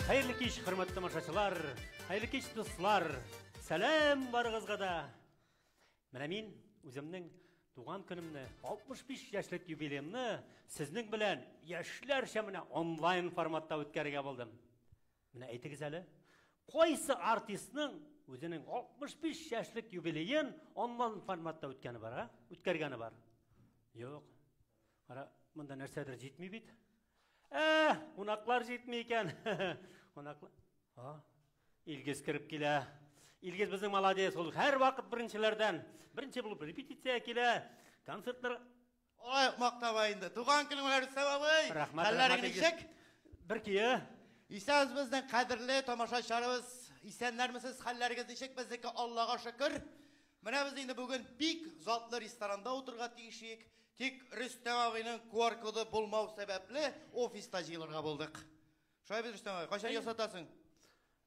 Хәерле кич, хөрмәтле тамашачылар, хәерле кич, дуслар. Сәлам барыгызга да. Менә мин үземнең туган көнемне, 65 яшьлек юбилеемны сезнең белән яшьләрчә менә онлайн форматта үткәрергә булдым. Менә әйтегез әле, кайсы артистның үзенең 65 яшьлек юбилеен онлайн форматта үткәне бар, а? Үткәргәне бар? Юк. Кара, монда нәрсәдер җитми бит. Ә, кунаклар җитми икән. Кунаклар. А, Илгиз кереп килә. Илгиз безнең молодец, ул һәрвакыт беренчеләрдән. Беренче булып репетиция килә, концертлар. Ай, мактаба инде. Туган көнең белән, Рөстәм абый. Рәхмәт, Хәлләрең рәхмәт, Илгиз. ничек? Бер кие. Исәнбез, безнең кадерле тамашачыларыбыз. Исәннәрмесез, хәлләрегез ничек? Безнеке Аллага шөкер. Менә без инде бүген бик затлы ресторанда утырырга тиеш идек. Тик Рөстәм абыйның QR коды булмау сәбәпле офиста җыелырга булдык. Шулай бит, Рөстәм абый, кайчан ясатасың?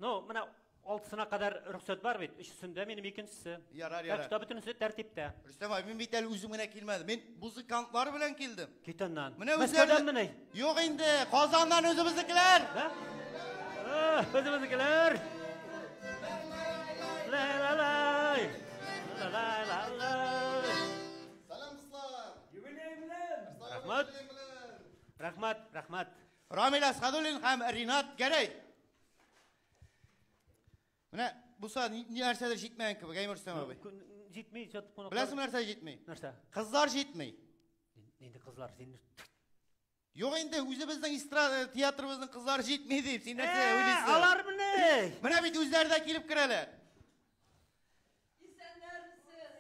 Ну, менә 6-сына кадәр рөхсәт бар бит. Өчесендә минем икенчесе. Ярар, Так ярар. что бөтенесе тәртиптә. Рөстәм абый, мин бит әле үзем генә килмәдем. Мин музыкантлар белән килдем. Кит аннан. Менә Мәскәүдән үзләре- мени? Юк инде, Казаннан үзебезнекеләр. Да? А, Үзебезнекеләр. Лай-лай-лай. Лай-лай-лай. Сәлам, дуслар. Юбилей белән! Рәхмәт. Рәхмәт, рәхмәт. Рамил Әсхәдуллин һәм Ринат Гәрәй. Менә буса нәрсәдер җитмәгән кебек, әйме, Рөстәм абый? Җитми, чат кунаклар. Беләсеңме, нәрсә җитми? Нәрсә? Кызлар җитми. Нинди кызлар? Син Юк инде, үзебезнең эстрада театрыбызның кызлары җитми дип, син нәрсә Э, уйлыйсың? Алар менә. Менә бит үзләре дә килеп керәләр. Исәннәрмесез?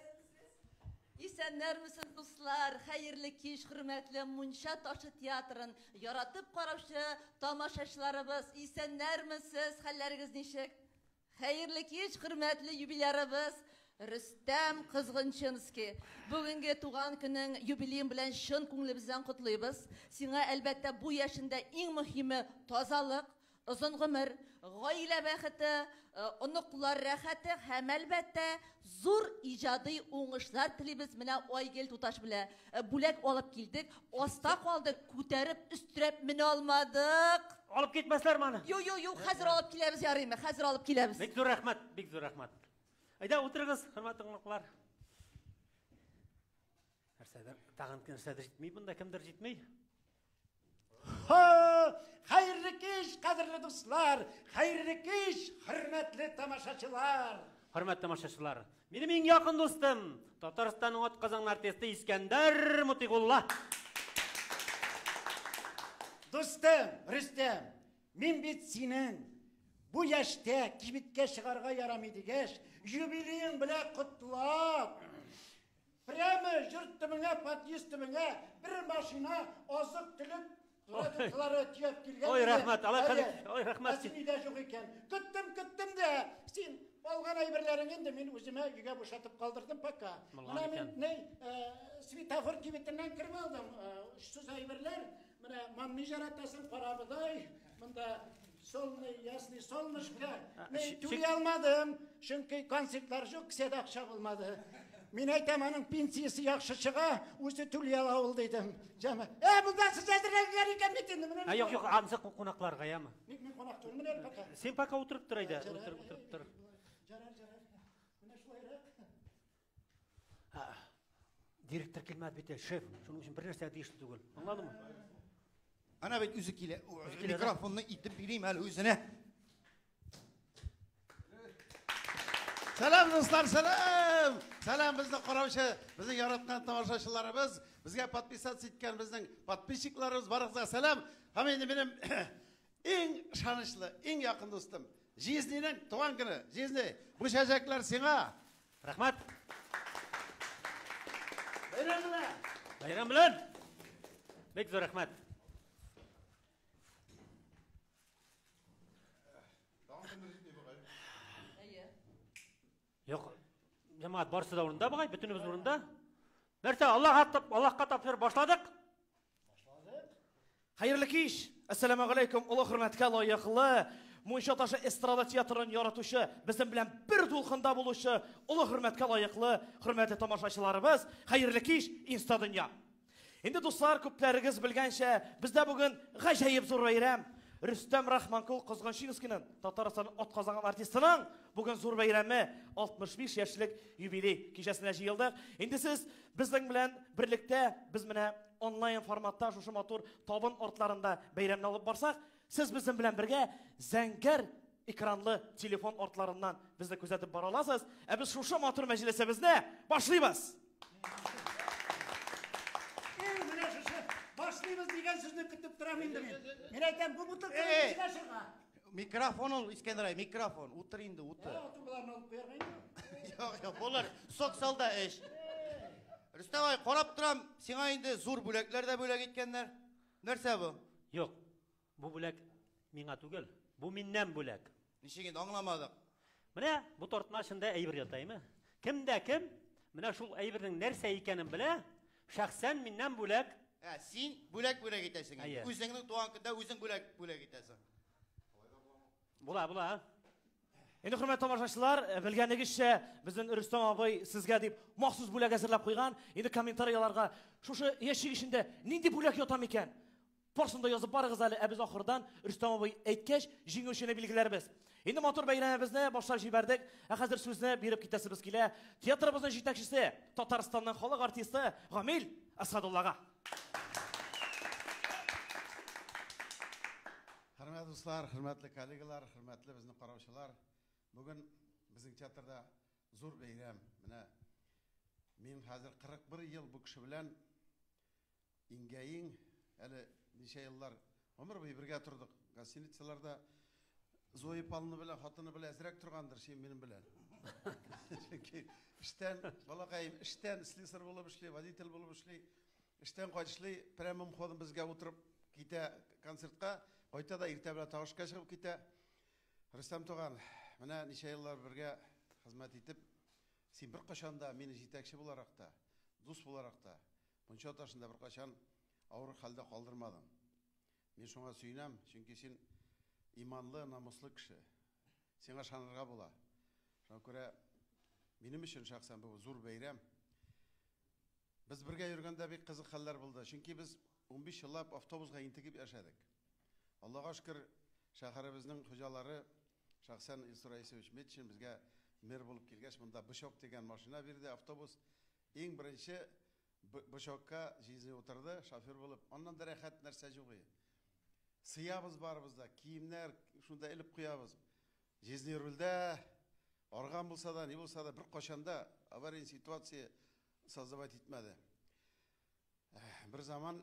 Исәннәрмесез, дуслар? Хәерле кич, хөрмәтле Мунча ташы театрын яратып караучы тамашачыларыбыз. Исәннәрмесез? Хәлләрегез ничек? Хәерле кич, хөрмәтле юбилярыбыз Рөстәм Кызгынчинский. Бүгенге туган көнең юбилеем белән чын күңелебездән котлыйбыз. Сиңа, әлбәттә, бу яшендә иң мөһиме тазалык, озын гомер, гаилә бәхете, оныклар рәхәте һәм, әлбәттә, зур иҗади уңышлар телибез. Менә Айгөл туташ белән бүләк алып килдек. Аста калдык, күтәреп, өстерәп менә алмадык. Алып китмәсләрме аны? Юк, юк, юк, хәзер алып киләбез, ярыймы? Хәзер алып киләбез. Бик зур рәхмәт, бик зур рәхмәт. Әйдә, утырыгыз, хөрмәтле кунаклар. Нәрсәдер, тагын нәрсәдер җитми монда, кемдер җитми? Ха! Хәерле кич, кадерле дуслар! Хәерле кич, хөрмәтле тамашачылар! Хөрмәтле тамашачылар, минем иң якын дустым, Татарстанның атказанган артисты Искәндәр Мотыйгулла. Дустым, Рөстәм, мин бит синең бу яшьтә кибеткә чыгарга ярамый дигәч, юбилеең белән котлап, прямо йорт төбеңә, подъезд төбеңә бер машина азык-төлек продуктлары төяп килгән. Ой, иде. рәхмәт, алай Әйе. кадәр- ой, рәхмәт. Ә син өйдә юк икән. Көттем, көттем дә, син алган әйберләрең инде мин үземә өйгә бушатып калдырдым пока. Булган Менә мин икән. ни, светофор кибетеннән кереп алдым. Очсыз әйберләр. Менә манный жаратасың, карабодай, монда солный, ясный солнышко. Мин түли алмадым, чөнки концертлар юк, кесәдә акча булмады. Мин әйтәм, аның пенсиясе яхшы чыга, үзе түли ала ул дидем. Җәмә. Монда сез әзерләгән икән бит инде, менә. Ә, юк, юк, анысы кунакларга, яме. Ник мин кунак түгел, менә пока. Син пока утырып тор әйдә, Ярар, утырып, утырып тор. Ярар, ярар. Менә шулайрак. Ha, директор килмәде бит, шеф. Шуның өчен бер нәрсә тиешле түгел. Аңладыңмы? Ана бит үзе килә. килә, да? Микрофонны итеп бирим әле үзенә. Сәлам, дуслар, сәлам! Сәлам безне караучы, безне яраткан тамашачыларыбыз, безгә подписаться иткән безнең подписчикларыбыз, барыгызга сәлам. Һәм инде минем иң ышанычлы, иң якын дустым, Жизнинең туган көне. Жизни, бу чәчәкләр сиңа. Рәхмәт. Бәйрәм белән. Бәйрәм белән. Бик зур рәхмәт. Юк, җәмәгать барысы да урында бугай, бөтенебез урында. Нәрсә, Аллаһка тапшырып башладык? Башладык. Хәерле кич. Ассаламу алейкум, олы хөрмәткә лаеклы Мунча ташы эстрада театрын яратучы, безнең белән бер дулкында булучы, олы хөрмәткә лаеклы хөрмәтле тамашачыларыбыз, хәерле кич, Инста дөнья. Инде дуслар, күпләрегез белгәнчә, бездә бүген гаҗәеп зур бәйрәм. Рөстәм Рахманкул Козгынчинскийның, Татарстанның атказанган артистының бүген зур бәйрәме 65 яшьлек юбилей кичәсенә җыелдык. Инде сез безнең белән берлектә, без менә онлайн форматта шушы матур табын артларында бәйрәмне алып барсак, сез безнең белән бергә зәңгәр экранлы телефон артларыннан безне күзәтеп бара аласыз. Ә без шушы матур мәҗлесебезне башлыйбыз. Эй, менә шушы башлыйбыз дигән сүзне көтеп торам инде мин. Мин әйтәм, бу бутылканы Эй! ничек ачырга? Микрофон ул, Искәндәр, микрофон. Утыр инде, утыр. Ә, утыр боларны алып куярга инде. Юк, юк, булыр. Сок сал да эч. Рөстәм абый, карап торам, сиңа инде зур бүләкләр дә бүләк иткәннәр. Нәрсә бу? Юк, бу бүләк миңа түгел, бу миннән бүләк. Ничек инде аңламадык. Менә бу тартма эчендә әйбер ята, әйме? Кем дә кем менә шул әйбернең нәрсә икәнен белә, шәхсән миннән бүләк. Ә, син бүләк бүләк итәсең. Әйе. Үзеңнең туган көндә үзең бүләк бүләк итәсең. Була, була. Инде хөрмәтле тамашачылар, белгәнегезчә, безнең Рөстәм абый сезгә дип махсус бүләк әзерләп куйган. Инде комментарияларга шушы ящик эчендә нинди бүләк ята микән? Барысын да язып барыгыз әле, ә без ахырдан Рөстәм абый әйткәч, җиңүчене билгеләрбез. Инде матур бәйрәмебезне башлап җибәрдек. Ә хәзер сүзне биреп китәсебез килә. Театрыбызның җитәкчесе, Татарстанның халык артисты Гамил Асадуллага. Хөрмәтле дуслар, хөрмәтле коллегалар, хөрмәтле безнең караучылар. Бүген безнең театрда зур бәйрәм. Менә мин хәзер 41 ел бу кеше белән иңгә-иң, әле ничә еллар гомер буе бергә тордык. Гостиницаларда Зоя Павловна белән хатыны белән әзрәк торгандыр, син минем белән. Чөнки эштән, балакаем, эштән слесарь булып эшли, водитель булып эшли. Эштән кайтышлый, прямым ходом безгә утырып китә концертка, кайта да иртә белән тагы эшкә чыгып китә. Рөстәм туган, менә ничә еллар бергә хезмәт итеп, син беркайчан да мине җитәкче буларак та, дус буларак та, мунча ташында беркайчан авыр хәлдә калдырмадың. Мин шуңа сөенәм, чөнки син иманлы, намуслы кеше. Сиңа ышанырга була. Шуңа күрә минем өчен шәхсән бу зур бәйрәм. Без бергә йөргәндә бик кызык хәлләр булды. Чөнки без 15 еллап автобусга интегеп яшәдек. Аллага шөкер, шәһәребезнең хуҗалары шәхсән Илсур Раисович Метшин безгә мэр булып килгәч, монда Бычок дигән машина бирде, автобус. Иң беренче Бычокка җизни утырды, шофер булып. Аннан да рәхәт нәрсә юк иде. Сыябыз барыбыз да, киемнәр шунда элеп куябыз. Җизни рульдә, арган булса да, ни булса да, бер кайчан да аварийный ситуация создавать итмәде. Бер заман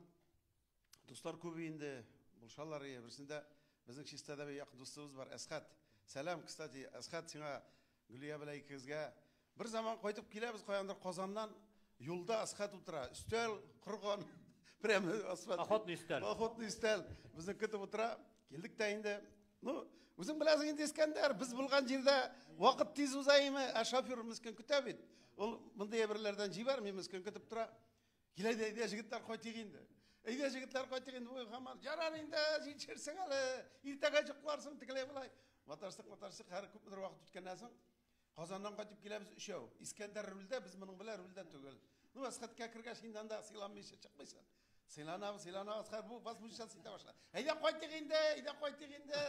дуслар күп инде, булшалар ие. Берсендә безнең чистада бер якын дустыбыз бар, Әсхәт. Сәлам, кстати, Әсхәт сиңа, Гөлия белән икегезгә. Бер заман кайтып киләбез каяндыр Казаннан, юлда Әсхәт утыра, өстәл корган, прямо асфальт. Охотный өстәл. Охотный өстәл. Безне көтеп утыра. Килдек тә инде. Ну, үзең беләсең инде, Искәндәр, без булган җирдә вакыт тиз уза име, ә шофер мескен көтә бит. Ул мондый әйберләрдән җибәрми, мескен көтеп тора. Килә дә, әйдә, җегетләр, кайтыйк инде. Әйдә, җегетләр, кайтыйк инде. Ой, һаман, ярар инде, җитешерсең әле, иртәгә йокларсың, тегеләй болай. Маташтык, маташтык, һәр күпмедер вакыт үткәннән соң, Казаннан кайтып киләбез өчәү. Искәндәр рульдә, без моның белән рульдә түгел. Ну, Әсхәткә кергәч, инде анда сыйланмыйча чыкмыйсың. Сыйланабыз, сыйланабыз, хәзер бу возмущаться итә башлады. Әйдә кайтыйк инде, әйдә кайтыйк инде.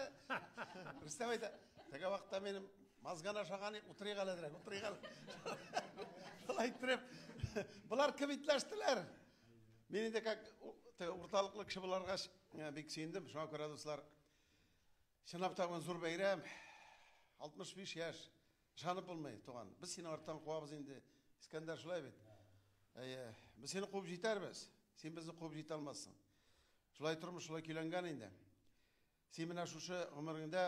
Рөстәм әйтә, теге вакытта минем мозган ашаган идек, утырыйк әле әзрәк, утырыйк әле. Шулай иттереп, болар кебитләштеләр. Мин инде как теге урталыклы кеше буларгач, бик сөендем. Шуңа күрә, дуслар, чынлап та бүген зур бәйрәм. 65 яшь. Ышанып булмый, туган. Без синең арттан куабыз инде. Искәндәр, шулай бит? Әйе. Без сине куып җитәрбез. Син безне куып җитә алмассың. Шулай тормыш шулай көйләнгән инде. Син менә шушы гомереңдә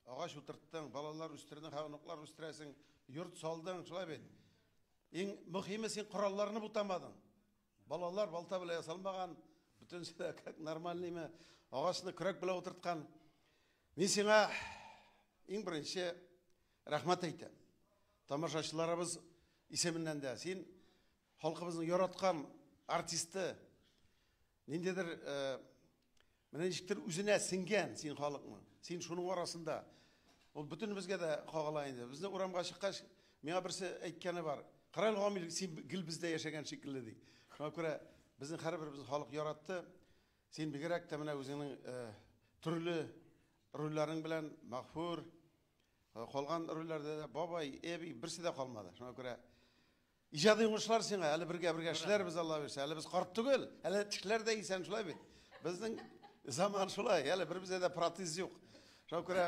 агач утырттың, балалар үстердең, һәм оныклар үстерәсең, йорт салдың, шулай бит? Иң мөһиме, син коралларны бутамадың. Балалар балта белән ясалмаган, бөтенесе дә как нормальныймы, агачны көрәк белән утырткан. Мин сиңа иң беренче рәхмәт әйтәм. Тамашачыларыбыз исеменнән дә. Син халкыбызның яраткан артисты, ниндидер, менә ничектер үзенә сеңгән син халыкның. Син шуның арасында. Ул бөтенебезгә дә кагыла инде. Безне урамга чыккач, миңа берсе әйткәне бар. Карал Гамил, син гел бездә яшәгән шикелле ди. Шуңа күрә безнең һәрберебезне халык яратты. Син бигрәк тә менә үзеңнең Төрле рольләрең белән Мәгъфүр, калган рольләрдә дә бабай, әби, берсе дә калмады. Шуңа күрә иҗади уңышлар сиңа, әле бергә-бергә эшләрбез, Алла бирсә. Әле без карт түгел, әле тешләр дә исән, шулай бит. Безнең заман шулай, әле беребездә дә протез юк. Шуңа күрә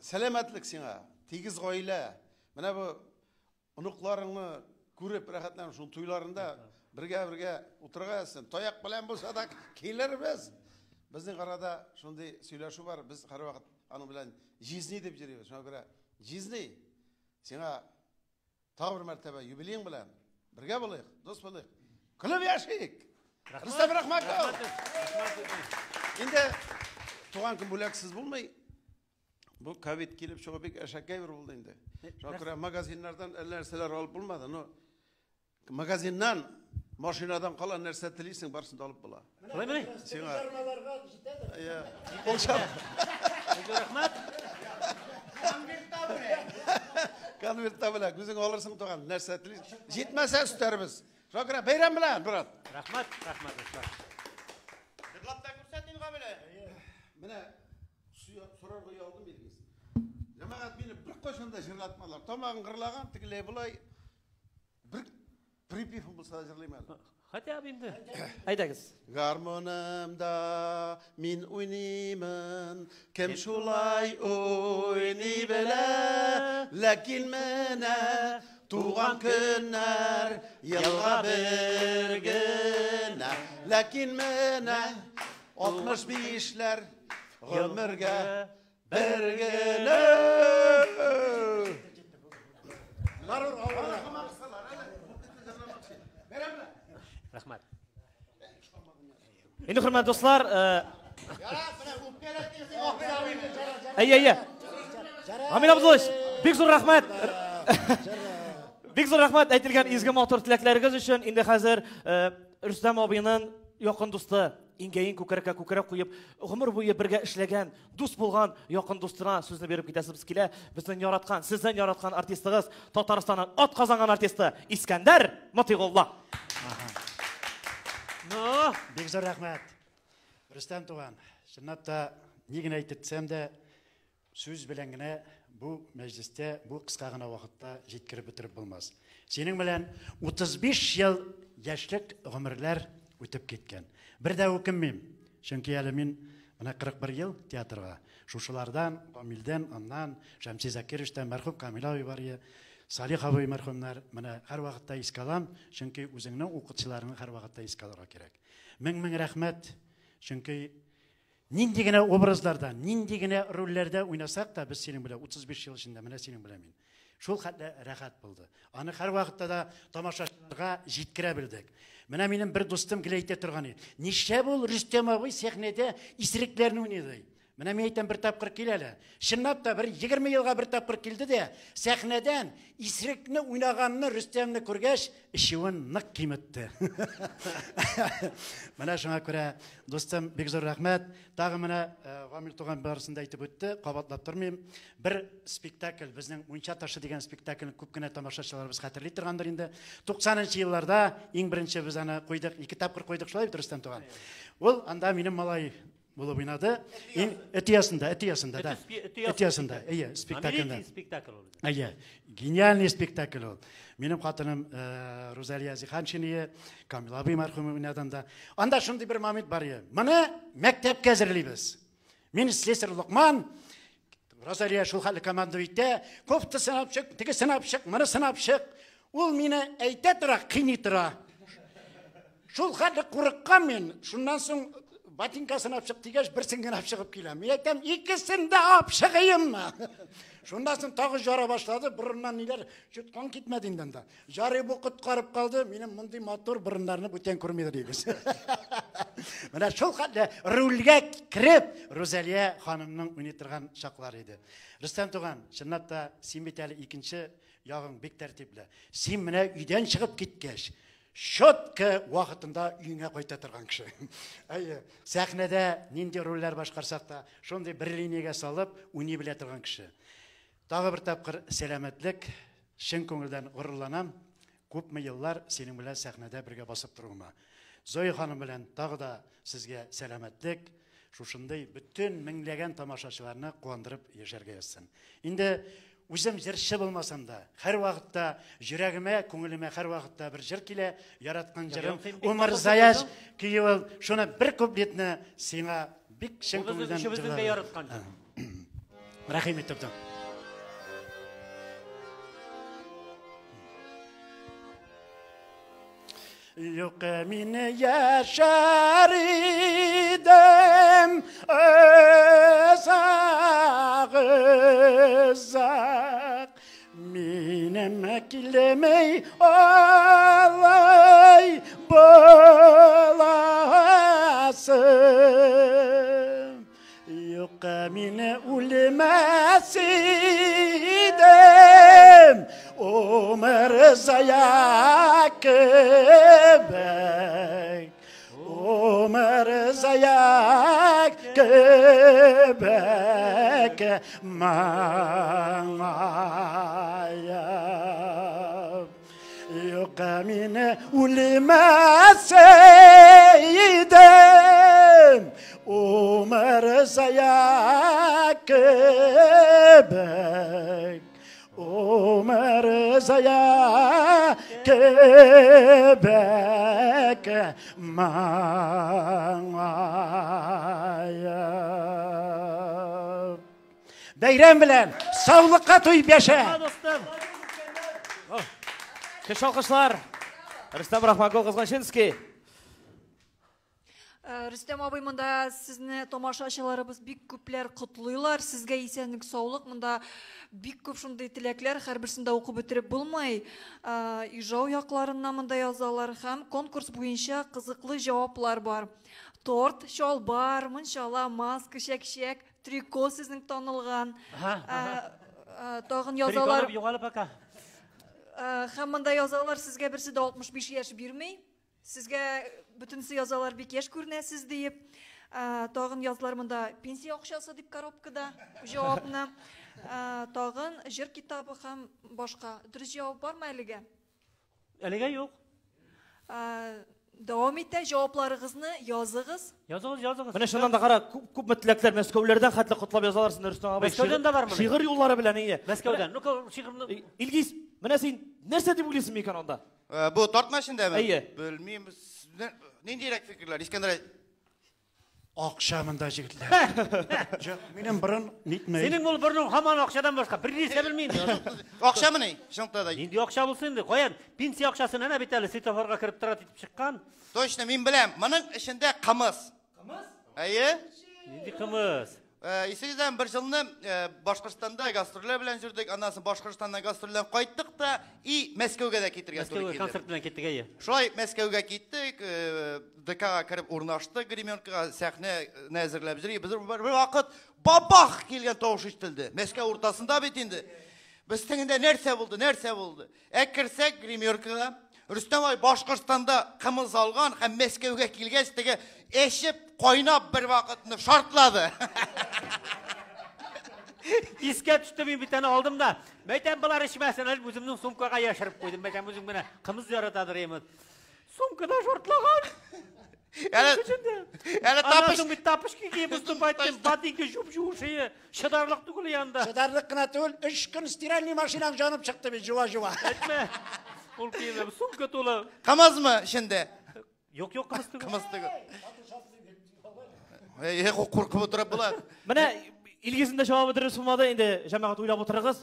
сәламәтлек сиңа, тигез гаилә. Менә бу оныкларыңны күреп рәхәтләнеп шул туйларында бергә-бергә утырырга язсын. Таяк белән булса да килербез. Безнең арада шундый сөйләшү бар, без һәрвакыт аның белән җизни дип йөрибез. Шуңа күрә җизни, сиңа тагы бер мәртәбә юбилеең белән бергә булыйк, дус булыйк. Көлеп яшик! Рөстәм Рахматов! Инде туган көн бүләксез булмый. Бу ковид килеп чыгу бик әшәкәй бер булды инде. Шуңа күрә магазиннардан әллә нәрсәләр алып булмады. Но магазиннан, машинадан кала нәрсә телисең, барысын да алып була. Шулаймыни? Сиңа. Жармаларга җитәдер. Иә. Кул чап. Рәхмәт. Конвертта бүләк. Конвертта бүләк. Үзең алырсың туган, нәрсә телисең. Җитмәсә өстәрбез. Шуңа күрә бәйрәм белән, брат. Рәхмәт, рәхмәт, дуслар. Җырлап та күрсәт инде Гамилә. Менә сорарга оялдым Илгиз. Җәмәгать мине беркайчан да җырлатмадылар. Тамагын гырлаган, тегеләй болай бер припевын булса да җырлыйм әле. Хотя бы инде. Әйдәгез. Гармонымда мин уйныймын, кем шулай уйный белә, ләкин менә туган көннәр елга бер генә, ләкин менә 65-ләр гомергә бер генә. Зарур авыр. Рәхмәт. Инде хөрмәтле дуслар, Ярар, менә үпкәләттең син Гамил абыйны. әйе, әйе. Гамил Абдуллович, бик зур рәхмәт. Бик зур рәхмәт әйтелгән изге матур теләкләрегез өчен. Инде хәзер Рөстәм абыйның якын дусты, иңгәен күкрәккә күкрәк куеп, гомер буе бергә эшләгән, дус булган якын дустына сүзне биреп китәсебез килә. Безнең яраткан, сездән яраткан артистыгыз, Татарстанның ат казанган артисты Искәндәр Мотыйгулла. Ну, Бик зур рәхмәт. Рөстәм туган, чынлап та ни генә әйтсәм дә, сүз белән генә бу мәҗлестә, бу кыска гына вакытта җиткереп бетереп булмас. Синең белән 35 ел яшьлек гомерләр үтеп киткән. Бер дә үкенмим, чөнки әле мин менә 41 ел театрга. Шушылардан, Камилдән, аннан, Шәмси Закировичтан, мәрхүм Камил абый бар иде, Салих абый мәрхүмнәр, менә һәрвакытта искә алам, чөнки үзеңнең укытучыларыңны һәрвакытта искә алырга кирәк. Мең-мең рәхмәт, чөнки нинди генә образларда, нинди генә рольләрдә уйнасак та, без синең белән 35 ел эчендә менә синең белән мин. Шул хәтле рәхәт булды. Аны һәрвакытта да тамашачыларга җиткерә белдек. Менә минем бер дустым гел әйтә торган иде. Нишләп ул Рөстәм абый сәхнәдә исерекләрне уйный ди? Менә мин әйтәм, бер тапкыр кил әле. Чынлап та бер 20 елга бер тапкыр килде дә, сәхнәдән исерекне уйнаганны Рөстәмне күргәч, эчүен нык киметте. Менә шуңа күрә, дустым, бик зур рәхмәт. Тагы менә Гамил туган барысын да әйтеп үтте, кабатлап тормыйм. Бер спектакль, безнең Мунча ташы дигән спектакльне күп кенә тамашачыларыбыз хәтерли торгандыр инде. 90 елларда иң беренче без аны куйдык, ике тапкыр куйдык, шулай бит, Рөстәм туган. Ул анда минем малай булып уйнады. Эт оясында, да. Эт оясында, әйе, спектакльдә. Спектакль ул. Әйе, гениальный спектакль ул. Минем хатыным Рузалия Зиханшина, Камил абый мәрхүм уйнады анда. Анда шундый бер момент бар иде. Моны мәктәпкә әзерлибез. Мин слесарь Локман, Розалия шул хәтле команда итә, кофта сынап чык, теге сынап чык, моны сынап чык. Ул мине әйтә тора, кыйный тора. Шул хәтле курыккан мин. Шуннан соң ботинка сынап чык дигәч, берсен генә алып чыгып киләм. Мин әйтәм, икесен дә алып чыгыйммы? Шуннан соң тагы жара башлады, борыннан ниләр, чуть кан китмәде инде анда. Жарый бу коткарып калды, минем мондый матур борыннарны бүтән күрмидер дибез. Менә шул хәтле рульгә кереп, Рузалия ханымның уйный торган чаклары иде. Рөстәм туган, чынлап та син бит әле икенче ягың бик тәртипле. Син менә өйдән чыгып киткәч, четко вакытында өеңә кайта торган кеше. Әйе, сәхнәдә нинди рольләр башкарсак та, шундый бер линиягә салып уйный белә торган кеше. Тагы бер тапкыр сәламәтлек, чын күңелдән горурланам. Күпме еллар синең белән сәхнәдә бергә басып торуыма. Зоя ханым белән тагы да сезгә сәламәтлек, Шушындый бөтен меңләгән тамашачыларны куандырып яшәргә язсын. Инде үзем җырчы булмасам да, һәр вакытта йөрәгемә, күңелемә һәр вакытта бер җыр килә, яраткан җырым Умырзая көе ул. Шуны бер куплетны сиңа бик чын күңелдән җырладым. Яраткан җыр. Рәхим итеп тор. Юк, мин яшәр идем озак, озак. Минем килмей алай буласы. Юк, мин үлмәс идем Умырзая кебек, Умырзая кебек моңаеп. Юк, мин үлмәс идем Умырзая кебек, Умырзая кебек моңаеп. Бәйрәм белән саулыкка туеп яшә! Достым! Кеше алкышлар. Рөстәм Рахманкул Кызганчинский. Рөстәм абый, монда сезне тамашачыларыбыз бик күпләр котлыйлар. Сезгә исәнлек, саулык. Монда бик күп шундый теләкләр, һәрберсен дә укып бетереп булмый. Ижау якларыннан монда язалар һәм конкурс буенча кызыклы җаваплар бар. Торт, чалбар, мунчала, маска, чәкчәк, трико сезнең танылган. Тагын язалар. Югалып пока. Һәм монда язалар, сезгә берсе дә 65 яшь бирми. Сезгә бөтенесе язалар, бик яшь күренәсез диеп. Тагын язалар монда пенсия акчасы дип коробкада җавапны. Тагын җыр китабы һәм башка. Дөрес җавап бармы әлегә? Әлегә юк. Дәвам итә, җавапларыгызны языгыз. Языгыз, языгыз. Менә шуннан да кара, күп теләкләр Мәскәүләрдән хәтле котлап язалар сезне, Рөстәм абый. Мәскәүдән дә бармы? Шигырь юллары белән ие. Мәскәүдән. Ну-ка, шигырьне. Илгиз, менә син нәрсә дип уйлыйсың микән анда? Бу тартма эчендәме? Әйе. Белмим. Ниндирәк фикерләр, Искәндәр? Акча монда, җегетләр. Юк, минем борын нитмей. Синең ул борының һаман акчадан башка бер нәрсә белмим. Акчамыни? Чынлыкта да. Нинди акча булсын инде? Каян? Пенсия акчасын әнә бит әле светофорга кереп тора дип чыккан. Точно, мин беләм. Моның эчендә кымыз. Кымыз? Әйе. Нинди кымыз? Исегездән бер елны Башкортстанда гастрольләр белән йөрдек, аннан соң Башкортстаннан гастрольдән кайттык та и Мәскәүгә дә китергә туры Мәскәүгә килде. концерт белән киттек, әйе. Шулай Мәскәүгә киттек, ДКга кереп урнаштык, гримеркага сәхнә әзерләп йөри. Без бер вакыт бабах килгән тавыш ишетелде. Мәскәү уртасында бит инде. Без тегендә нәрсә булды, нәрсә булды? Ә керсәк гримеркага, Рөстәм абый Башкортстанда кымыз алган һәм Мәскәүгә килгәч теге эчеп, кайнап бер вакытны шартлады. Искә төште, мин бит аны алдым да. Мәйтәм, болар эчмәсен, әле үземнең сумкага яшереп куйдым. Мәйтәм, үзем генә кымыз яратадыр инде. Сумкада шартлаган. Әле әле тапыш бит тапышки киеп выступать иттем, ботинки жуп-жушые, чыдарлык түгел янда. Чыдарлык кына түгел, 3 көн стиральный машинаң җанып чыкты бит, жуа-жуа. Әйтмә. Ул киемем сумка тулы. Кымызмы эчендә? Юк, юк, кымыз түгел. Кымыз түгел. Эй, куркып утырып була. Менә Илгизнең дә җавабы дөрес булмады, инде җәмәгать уйлап утырыгыз.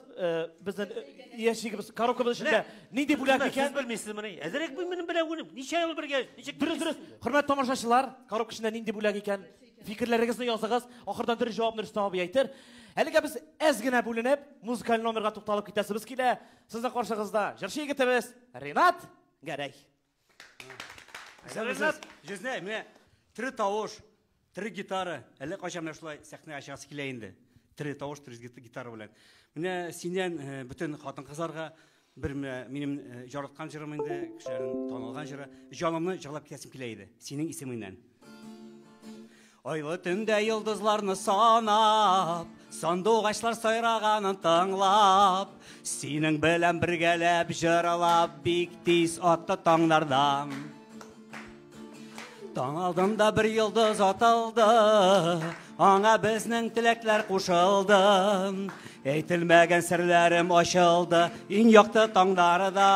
Безнең ящигыбыз, коробкабыз эчендә нинди бүләк икән? Сез белмисез моны. Әзерәк минем белән уйным. Ничә ел бергә? Ничек? Дөрес, дөрес. Хөрмәтле тамашачылар, коробка эчендә нинди бүләк икән? Фикерләрегезне языгыз. Ахырдан дөрес җавапны Рөстәм абый әйтер. Әлегә без әз генә бүленеп, музыкаль номерга тукталып китәсебез килә. Сезнең каршыгызда җырчы егетебез Ринат Гәрәй. Ринат, җизнәй, менә тере тавыш, тере гитара. Әллә кайчан менә шулай сәхнәгә чыгасы килә инде. Тере тавыш, тере гитара белән. Менә синнән бөтен хатын-кызларга бер менә минем яраткан җырым инде, кешеләрнең танылган җыры, җанымны җырлап китәсем килә иде. Синең исемеңнән. Айлы төндә йолдызларны санап, сандугачлар сайраганын тыңлап, синең белән бергәләп җырлап бик тиз атты таңнардан. Таң алдында бер йолдыз атылды, аңа безнең теләкләр кушылды. Әйтелмәгән серләрем ачылды, иң якты таңнарда.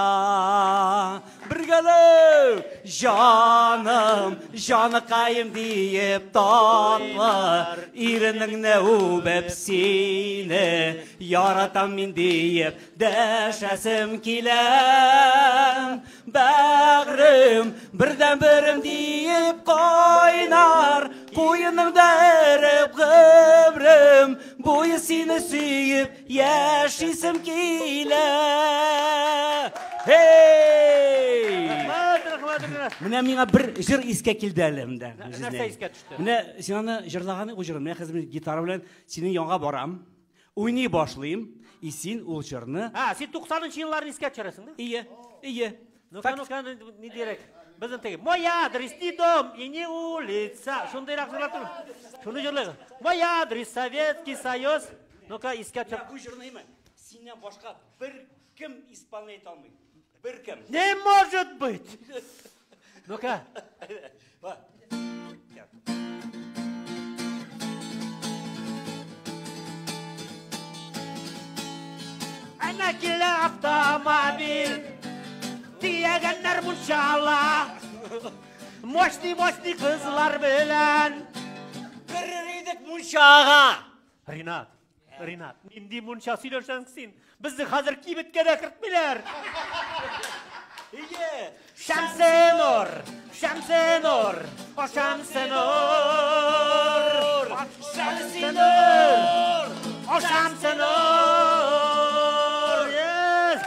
Бергәләп, җаным, җаныкаем диеп татлы, иренеңне үбеп сине, яратам мин диеп дәшәсем килә. Бәгърем, бердән-берем диеп кайнар, куеныңда эреп гомрем, буе сине сөеп яшисем килә. Hey! Рәхмәт, рәхмәт, рәхмәт. Менә миңа бер җыр искә килде әле монда. Нәрсә искә төште? Менә син аны җырлаган ул җырны. Менә хәзер мин гитара белән синең янга барам. Уйный башлыйм, и син ул җырны. А, син 90 елларны искә төшерәсең, да? Ие, ие. Ну-ка, ну-ка, ни дирәк? Безнең теге Мой адрес не дом и не улица. Шундыйрак җырлап тор. Шуны җырлыйк. Мой адрес Советский Союз. Ну-ка, искә төшер. Бу җырны имә. Синнән башка бер кем исполнять итә алмый. Бер кем. Не может быть! Ну-ка. Әнә килә автомобиль, Төягәннәр мунчала. Мощный-мощный кызлар белән керер идек мунчага. Ринат, Ринат, нинди мунча сөйләшәсең син? Безне хәзер кибеткә дә кертмиләр. Ие. Шәмсенур, Шәмсенур, о Шәмсенур, Шәмсенур, о Шәмсенур. Yes.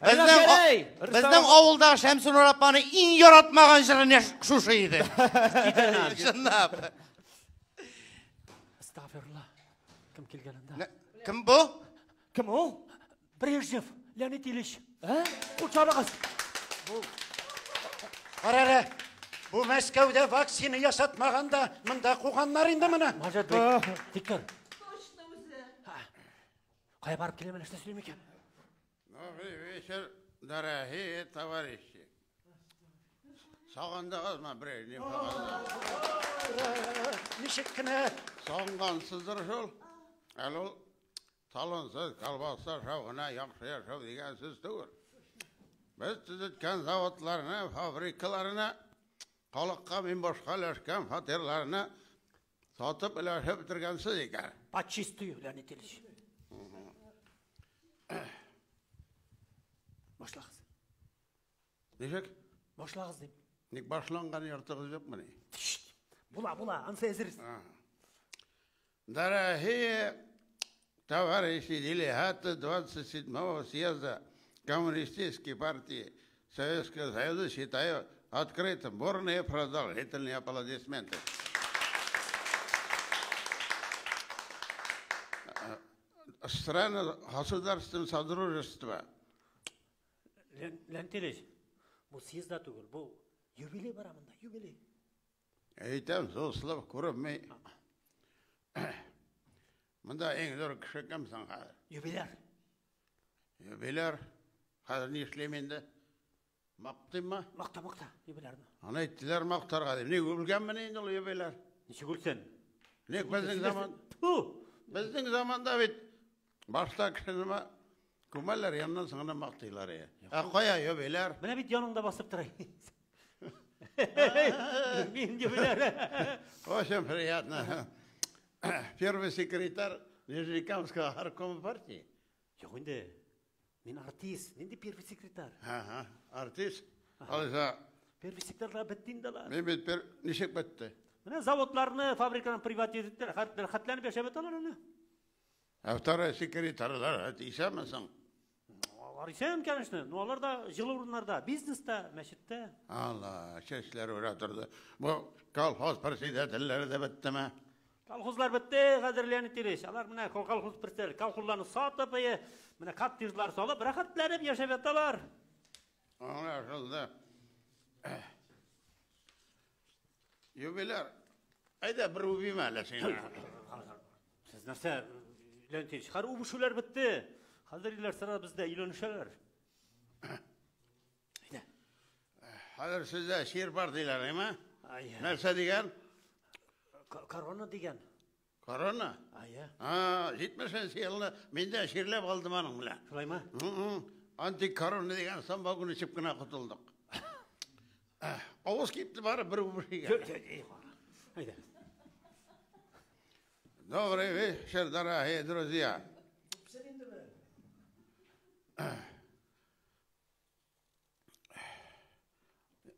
Безнең авылда Шәмсенур апаны иң яратмаган җыры нә шушы иде. Чынлап. Астагфирулла. Кем килгән анда? Кем бу? Кем ул? Брежнев, Леонид Ильич. Ә? Кул чабыгыз. Кара әле, бу Мәскәүдә вакцина ясатмаганда монда куганнар инде моны. Может быть. Тик тор. Точно үзе. Кая барып киләм әле, нәрсә сөйлим икән? Добрый вечер, дорогие товарищи. Сагындыгызмы, Брежнев ағаны? Ничек кенә Сагынгансыздыр шул. Әле ул талонсыз колбаса ашау гына яхшы яшәү дигән сүз түгел. Без төзеткән заводларны, фабрикаларны, халыкка мин башка өләшкән фатирларны сатып өләшеп бетергәнсез икән. Подчистую, Леонид Ильич. Башлагыз. Ничек? Башлагыз дим. Ник башланган йортыгыз юкмыни? Була, була, ансы әзер. Дорогие товарищи делегаты 27-го съезда Коммунистической партии Советского Союза, считаю открытым бурные продолжительные аплодисменты. Страны государственного содружества. Леонид Ильич, бу съездда түгел, бу юбилей бара монда, юбилей. Әйтәм, суслап күренми. Монда иң зур кеше кем соң хәзер? Юбиляр. Юбиляр. Хәзер ни эшлим инде? Мактыйммы? Макта, макта, юбилярны. Аны әйттеләр мактарга дип. Ник үлгәнмен инде ул юбиляр? Ничек үлсен? Ник безнең заман? Ту! Безнең заманда бит башта кешене күмәләр, яннан соң гына мактыйлар. Ә кая юбиляр? Менә бит яныңда басып тора. Мин юбиляр. Очень приятно. Первый секретарь Нижнекамского горкома партии. Юк инде. Мин артист. Нинди первый секретарь? Ага, артист. Алайса, Первый секретарьлар бетте инде алар. мин бит бер ничек бетте? Менә заводларны, фабриканы приватизацияләп, рәхәтләнеп яшәп яталар әнә. Ә второй секретарьлар исәнме соң? Алар исән, конечно. Но алар да җылы урыннарда, бизнеста, мәчеттә. Алла, чәчләр үрә торды. Бу колхоз председательләре дә беттеме? Колхозлар бетте, хәзер Леонид Ильич. Алар менә колхоз председатель, колхозларны сатып, менә коттеджлар салып, рәхәтләнеп яшәп яталар. Аңлашылды. Юбиляр, әйдә бер үбим әле сине. Сез нәрсә, Леонид Ильич, хәзер үбешүләр бетте. Хәзер ирләр сара бездә өйләнешәләр. Хәзер сездә чир бар диләр, әйме? Нәрсә дигән? Корона дигән. Корона? Әйе. А, 70 елны мин дә чирләп алдым аның белән. Шулаймы? Антикорона дигән самогон эчеп кенә котылдык. Авыз кипте бары бер үбешегә. Әйдә. Добрый вечер, дорогие друзья.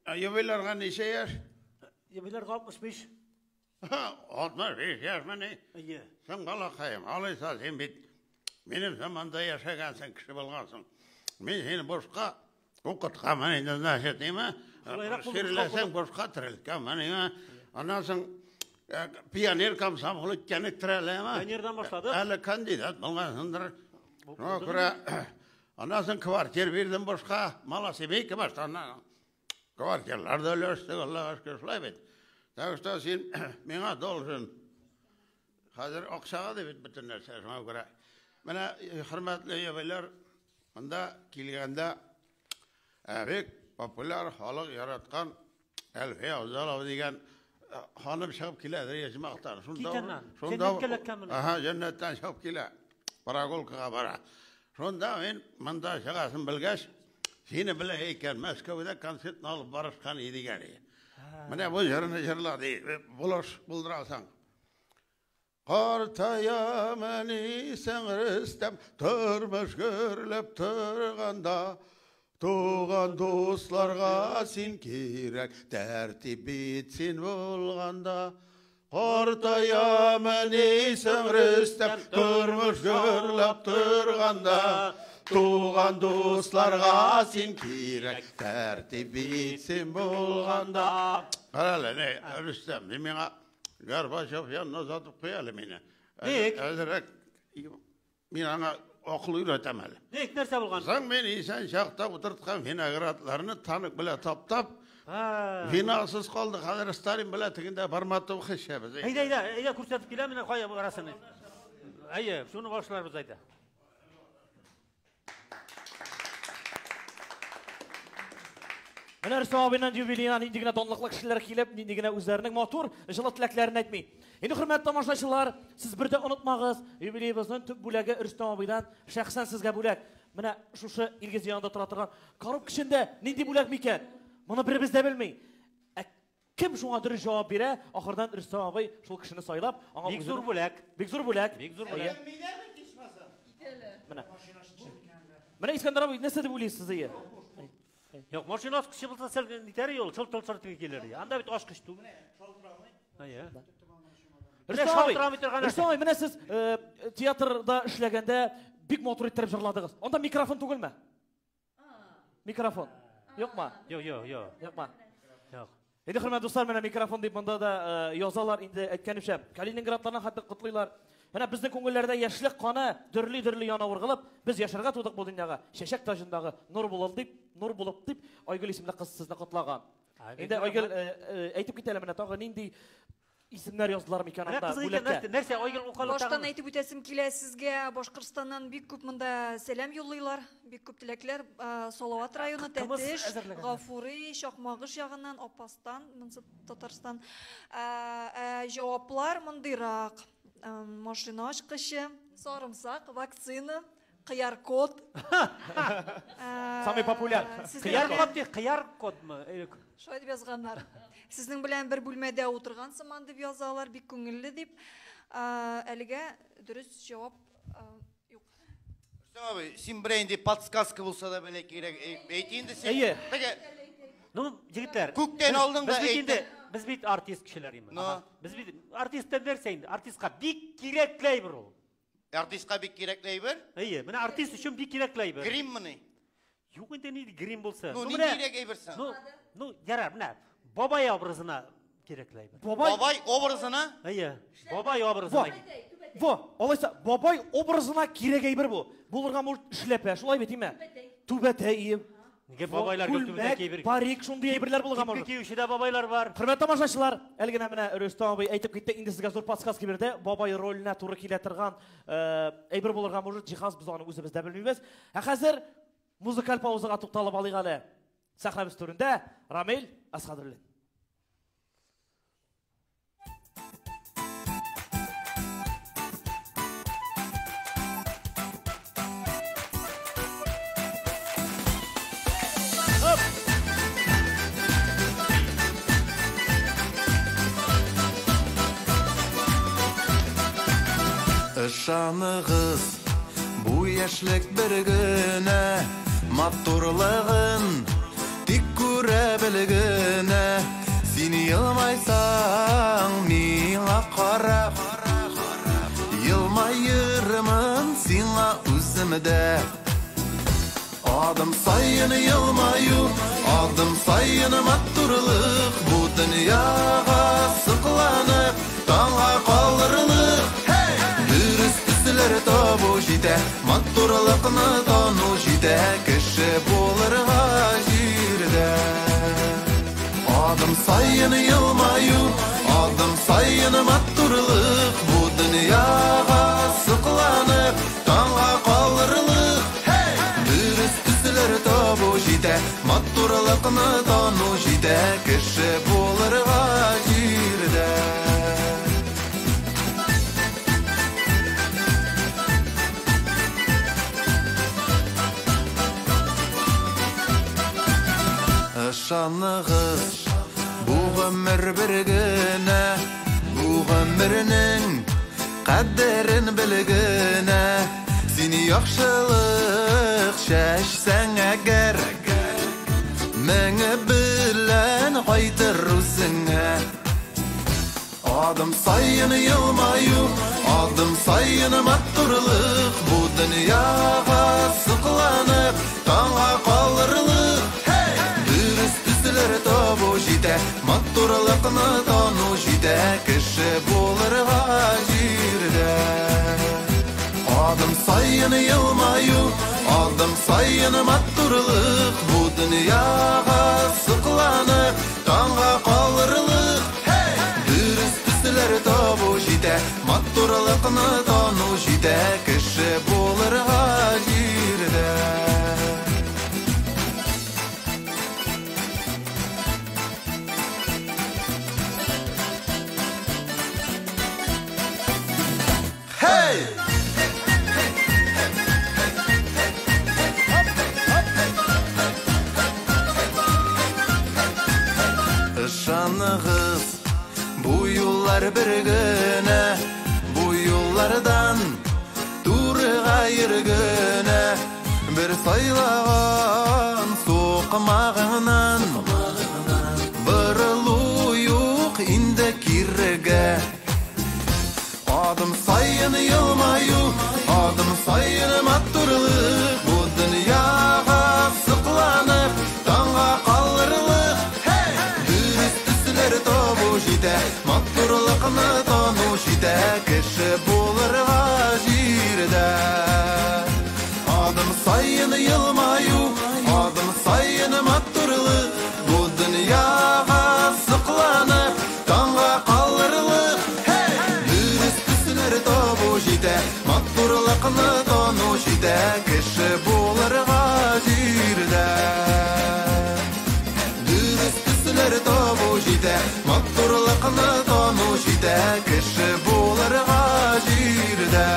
Юбилярга ничә яшь? Юбилярга 65. 65 яшьмени? Әйе. Соң балакаем, алайса син бит минем заманда яшәгәнсең, кеше булгансың. Мин сине бушка укытканмын инде, значит, ниме? Чирләсәң бушка терелткәнмен, ниме? Аннан соң пионер комсомол иткән тереләме? Пионердан башладык. Әле кандидат булгансыңдыр. Шуңа күрә аннан соң квартир бирдем бушка, малосемейка баштан. Квартирлар да өләштек, Аллага шөкер, шулай бит. Так что син миңа должен. Хәзер акчага да бит бөтен нәрсә, шуңа күрә. Менә хөрмәтле юбиляр, монда килгәндә бик популяр, халык яраткан Әлфия Авзалова дигән ханым чыгып килә, яҗмактан. Шунда, шунда, ага, җәннәттән чыгып килә. Прогулкага бара. Шунда мин монда чыгасын белгәч, сине белә икән, Мәскәүдә концертны алып барышкан иде дигән. Менә бу җырны җырла ди, булыш булдырасың. Картаям әнисең Рөстәм, тормыш гөрләп торганда, туган дусларга син кирәк, тәртип бит син булганда. Картаям әнисең Рөстәм, тормыш гөрләп торганда, туган дусларга син кирәк, тәртип бит син булганда. Карале, не, Рөстәм, син миңа Горбачев янына озатып куй әле мине. Ник? Әзерәк мин аңа акыл өйрәтәм әле. Ник, нәрсә булган? Соң мин исән чакта утырткан виноградларны танк белән таптап, винасыз калды. Хәзер Сталин белән тегендә Барматов эчәбез. Әйдә, әйдә, әйдә, күрсәтеп киләм менә кая барасың. Әйе, шуны башларбыз әйдә. Менә Рөстәм абыйның юбилеена нинди генә данлыклы кешеләр килеп, нинди генә үзләренең матур, җылы теләкләрен әйтми. Инде хөрмәтле тамашачылар, сез бер дә онытмагыз, юбилеебызның төп бүләге Рөстәм абыйдан шәхсән сезгә бүләк. Менә шушы Илгиз янында тора торган коробка эчендә нинди бүләк микән? Моны беребез дә белми. Ә кем шуңа дөрес җавап бирә, ахырдан Рөстәм абый шул кешене сайлап, аңа Бик зур бүләк. Бик зур бүләк. Бик зур бүләк. Менә. Менә Искәндәр абый, нәрсә дип уйлыйсыз, әйе? Юк, машина ачкычы булса сәл нитәр юл, чыл-чыл теге килер. Анда бит ачкыч түгел. Әйе. Рөстәм абый, Рөстәм абый, менә сез театрда эшләгәндә бик матур иттереп җырладыгыз. Анда микрофон түгелме? Микрофон. Юкмы? Юк, юк, юк. Юкмы? Юк. Инде хөрмәтле дуслар, менә микрофон дип монда да язалар, инде әйткәнемчә, Калининградларны хәтта котлыйлар. Менә безнең күңелләрдә яшьлек каны дөрле-дөрле яна ургылып, без яшәргә тудык бу дөньяга. Чәчәк таҗындагы нур булып дип, нур булып дип, Айгөл исемле кыз сезне котлаган. Инде Айгөл әйтеп кит әле, менә тагы нинди исемнәр яздылар микән анда бүләккә? Нәрсә Айгөл укалып Баштан әйтеп үтәсем килә сезгә, Башкортстаннан бик күп монда сәлам юллыйлар, бик күп теләкләр. Салават районы, Тәтеш, Гафури, Чакмагыш ягыннан, Апастан, монсы Татарстан. Җаваплар мондыйрак: машина ачкычы, сарымсак, вакцина, кыяр код. Самый популяр. Кыяр код ди, кыяр кодмы? Шулай дип язганнар. Сезнең белән бер бүлмәдә утырган сыман дип язалар, бик күңелле дип. Әлегә дөрес җавап юк. Рөстәм абый, син берәй инде подсказка булса да белә кирәк. Әйт инде син. Әйе. Теге Ну, егетләр. Күктән алдың да әйттең. Без бит артист кешеләр инде. Без бит артисттан нәрсә инде? Артистка бик кирәкле әйбер ул. Артистка бик кирәкле әйбер? Әйе, менә артист өчен бик кирәкле әйбер. Гриммыни? Юк инде, нинди грим булса. Ну, ниндирәк әйбер соң? Ну, ну, ярар, менә бабай образына кирәкле әйбер. Бабай образына? Әйе, бабай образына. Во, алайса, бабай образына кирәк әйбер бу. Булырга может эшләпә, шулай бит, име? Түбәтәй. Нигә бабайлар гел түбәтәй киеп? Парик, шундый әйберләр булырга может. Кипке киюче дә бабайлар бар. Хөрмәтле тамашачылар, әле генә менә Рөстәм абый әйтеп китте, инде сезгә зур подсказка бирде. Бабай роленә туры килә торган әйбер булырга может, җиһаз, без аны үзебез дә белмибез. Ә хәзер музыкаль паузага тукталып алыйк әле. Сәхнәбез түрендә Рамил Асхадуллин. Ышаныгыз, бу яшьлек бер генә, матурлыгын тик күрә бел генә. Син елмайсаң миңа карап, елмаермын сиңа үзем дә. Адым сайын елмаю, адым сайын матурлык, бу дөньяга сокланып, таңга калырлык. Дөрес төсләр табу җитә, матурлыкны тану җитә, кеше булырга җирдә. Адым сайын елмаю, адым сайын матурлык, бу дөньяга сокланып, таңга калырлык. Дөрес төсләр табу җитә, матурлыкны тану җитә, кеше булырга җирдә. Ышаныгыз, бу гомер бер генә, бу гомернең кадерен бел генә. Син яхшылык чәчсәң әгәр, меңе белән кайтыр үзеңә. Адым сайын елмаю, адым сайын матурлык, бу дөньяга сокланып, таңга калырлык. Дөрес төсләр табу җитә, матурлыкны тану җитә, кеше булырга җирдә. Адым сайын елмаю, адым сайын матурлык, бу дөньяга сокланып, таңга калырлык. Дөрес төсләр табу җитә, матурлыкны тану җитә, кеше булырга җирдә. Hey! Ышаныгыз, бу юллар бер генә, бу юллардан турыга йөргенә, бер сайлаган сукмагыңнан борылу юк инде кирегә. Адым сайын елмаю, адым сайын матурлык, бу дөньяга сокланып, таңга калырлык. Дөрес төсләр табу җитә, матурлыкны тану җитә, кеше булырга җирдә. Адым сайын елмаю, адым сайын матурлык, бу дөньяга сокланып, таңга калырлык. Дөрес төсләр табу җитә, матурлыкны тану җитә, кеше булырга җирдә. Дөрес төсләр табу җитә, матурлыкны тану җитә, кеше булырга җирдә.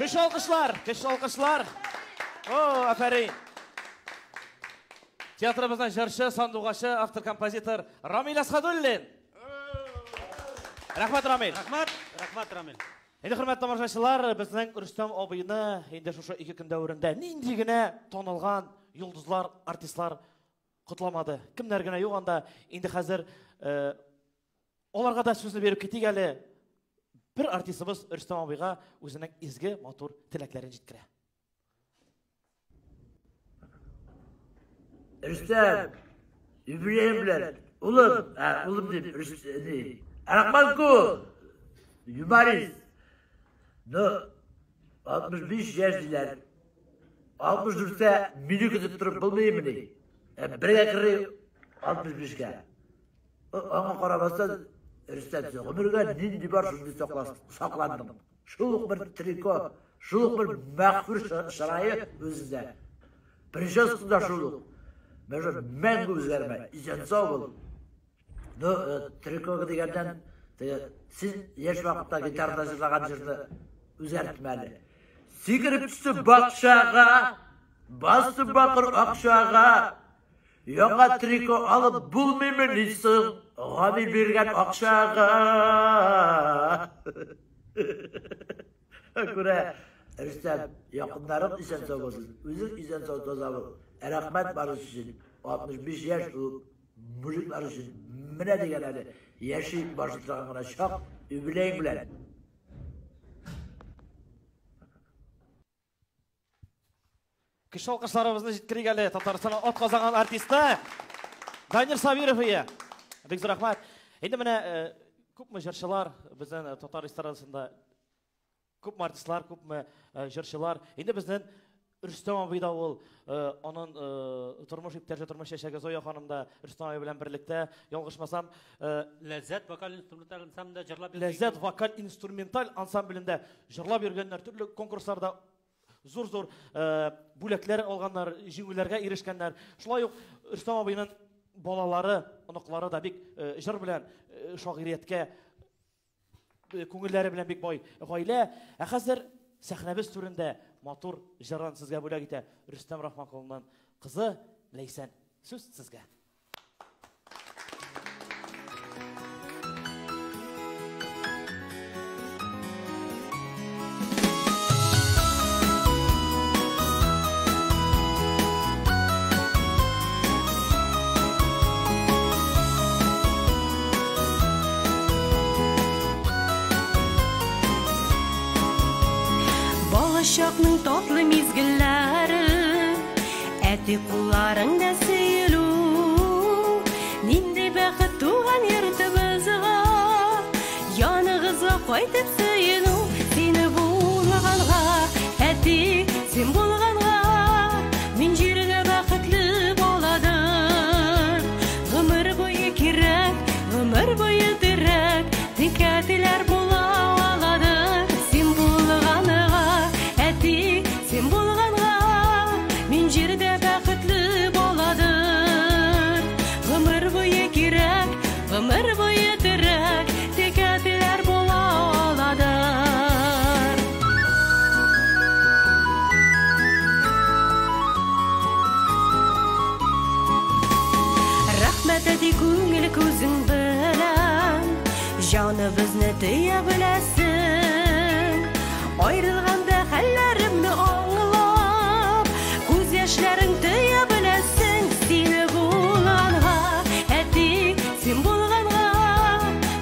Көчле алкышлар, көчле алкышлар. О, афәрин. Театрыбызның җырчы, сандугачы, автор-композитор Рамил Асхадуллин. Рәхмәт, Рамил. Рәхмәт, рәхмәт, Рамил. Инде хөрмәтле тамашачылар, безнең Рөстәм абыйны инде шушы ике көн дәверендә нинди генә танылган йолдызлар, артистлар котламады. Кемнәр генә юк анда. Инде хәзер аларга да сүзне биреп китик әле. Бер артистыбыз Рөстәм абыйга үзенең изге, матур теләкләрен җиткерә. Рөстәм, юбилеем белән, улым, улым дип, Рөстәм, рәхмәт күп, юморист. Ну, 65 яшь диләр. 64-тә мине көтеп торып булмыймыни? Бергә керик 65-кә. Аңа карамастан, Рөстәм, син гомергә нинди бар шундый сакландың. Шул ук бер трико, шул ук бер мәгъфүр чырае үзендә. Прическа да шул ук. Менә мәңге үзгәрмә. Исән-сау бул. Ну, трико дигәннән, теге син яшь вакытта гитарада җырлаган җырны үзгәртмә әле. Сикереп төште бакчага, басты бакыр акчага. Яңа трико алып булмыймыни соң, Гамил биргән акчага. Күрә, Рөстәм, якыннарың исән-сау булсын, үзең исән-сау таза бул. Рәхмәт барысы өчен. 65 яшь ул мужиклар өчен менә дигән әле. Яши башлаган гына чак, юбилеең белән. Көчле алкышларыбызны җиткерик әле Татарстанның ат казанган артисты Данир Сабиров ие. Бик зур рәхмәт. Инде менә күпме җырчылар безнең татар эстрадасында, күпме артистлар, күпме җырчылар. Инде безнең Рөстәм абый да ул, аның тормыш иптәше, тормыш чәчәге Зоя ханым да Рөстәм абый белән берлектә, ялгышмасам, Ләззәт вокаль инструменталь ансамблендә җырлап йөргән. Ләззәт вокаль инструменталь ансамблендә җырлап йөргәннәр, төрле конкурсларда зур-зур бүләкләр алганнар, җиңүләргә ирешкәннәр. Шулай ук Рөстәм абыйның балалары, оныклары да бик җыр белән шагыйрияткә күңелләре белән бик бай гаилә. Ә хәзер сәхнәбез түрендә матур җырын сезгә бүләк итә Рөстәм Рахманкулның кызы Ләйсән. Сүз сезгә. Балачакның татлы мизгелләре, әти кулларыңда сөелү. Нинди бәхет туган йортыбызга, яныгызга кайтып сөенү. Сине булганга, әти, син булганга, мин җирдә бәхетле баладыр. Гомер буе кирәк, гомер буе терәк, тик әтиләр була аладыр. Син булганга, әти, син булганга, мин җирдә бәхетле баладыр. Гомер буе кирәк, гомер буе терәк, тик әтиләр була аладыр. Рәхмәт, әти, күңел күзең белән җаныбызны төя беләсең. Аерылганда хәлләремне аңлап, күз яшьләрең төя беләсең. Сине булганга, әти, син булганга,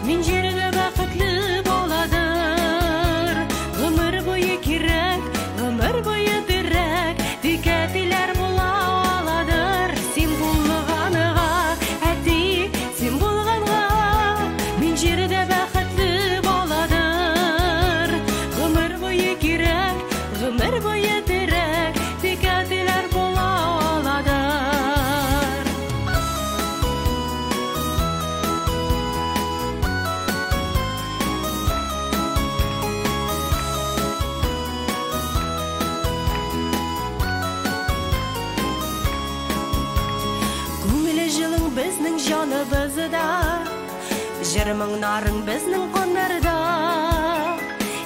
мин җирдә бәхетле баладыр. Гомер буе кирәк, гомер буе терәк, тик әтиләр була аладыр. Син булганга, әти, син булганга, мин җирдә бәхетле баладыр. Гомер буе кирәк, гомер буе терәк, тик әтиләр була аладыр. Күңеле җылың безнең җаныбызда, җыр моңнарың безнең каннарда.